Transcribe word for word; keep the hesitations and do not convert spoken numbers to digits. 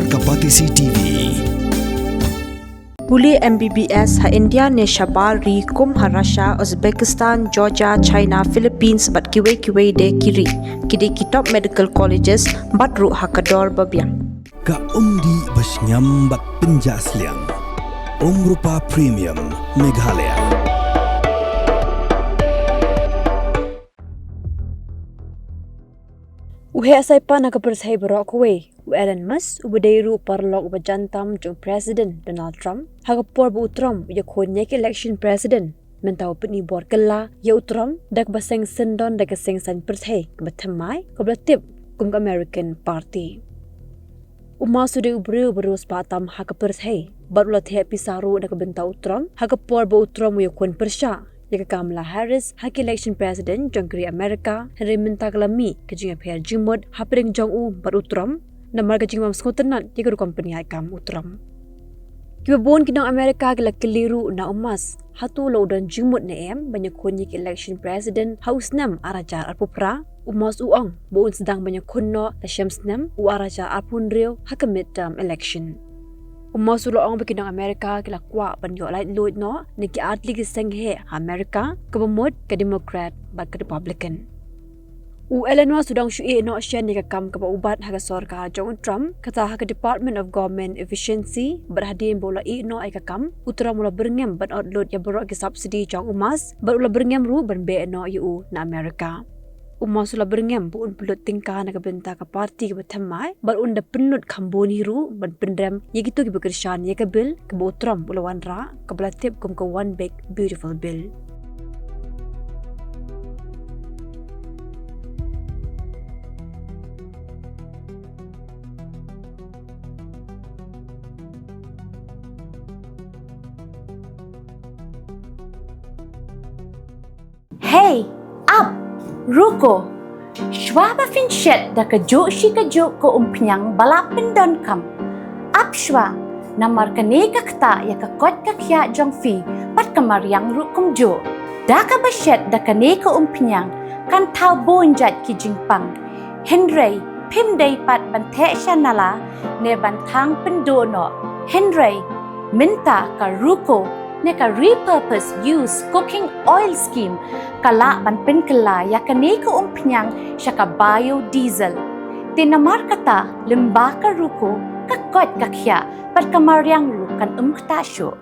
Ka Batesi T V. Pule M B B S ha India ne shabar ri kum ha Russia, Uzbekistan, Georgia, China, Philippines bad kiwei kiwei de ki ri. Ki dei ki top medical colleges bad ruh ha ka dor ba biang. Ka umdih ba shngiam bad pynjah sliang. Umrupa Premium Meghalaya. U heh saipan ha ka pyrthei baroh kawei, u Elon Musk, uba dei ruh u paralok uba jan tam jong u President Donald Trump, ha ka por ba u Trump u ïakhun ïa ka election president, mynta u pyni bor kylla ïa u Trump da kaba seng syndon da ka seng saiñ pyrthei kaba thymmai, kaba la tip kum ka American Party. U Musk u dei u briew uba riewspah tam ha ka pyrthei bad u la theh pisa ruh na ka bynta u Trump ha ka por ba u Trump u ïakhun pyrshah ïa ka Kamala Harris ha ka election president jong ka ri America, hynrei mynta ka la mih ka jingïapher jingmut hapdeng jong u bad u Trump namar ka jingbym sngewtynnat ïa ka rukom pynïaid kam u Trump. Kiba bun ki nong America ki la kylli ruh na u Musk, hato la u don jingmut ne em ban ïakhun ïa ka election president ha u snem ar hajar arphew phra? U Musk u ong ba un sdang ban ïakhun noh la shem snem u ar hajar arphew hynriew ha ka midterm election. U Musk u la ong ba ki nong America ki la kwah ban ïoh laitluid noh na ki artylli ki seng heh ha America, kaba mut ka Democrat bad ka Republican. U Elon Musk u dang shu ïeh noh shen ïa ka kam kaba u bat ha ka sorkar jong u Trump, kata ha ka Department of Government Efficiency, bad hadien ba u la ïeh noh ïa ka kam, u Trump u la byrngem ban ot lut ïa baroh ki subsidy jong u Musk bad u la byrngem ruh ban beh noh ïa u na America. U Musk u la byrngem ba un pynlut tyngka na ka bynta ka party kaba thymmai bad un da pynlut kham bun hi ruh ban pynrem ïa kito kiba kyrshan ïa ka bill kaba u Trump u la wanrah, kaba la tip kum ka One Big Beautiful Bill. Hei, ap, ruko. Shuwa ba phin shet da kajuh shi kajuh ka umphniang ba la pyndonkam, ap shuwa, namar kane ka ktah ïa ka koit ka khiah jong phi bad ka mariang ruh kumjuh. Da kaba shet da kane ka umphniang kan thaw bun jait ki jingpang. Hynrei phim dei pat ban theh sha nala ne ban thang pynduh noh. Hynrei mynta ka ruko ne ka repurpose use cooking oil scheme ka lah ban pynkylla ïa kane ka umphniang sha ka biodiesel. Te namar kata lyngba ka ruko ka koit ka khiah bad ka mariang ruh kan ym ktah shuh.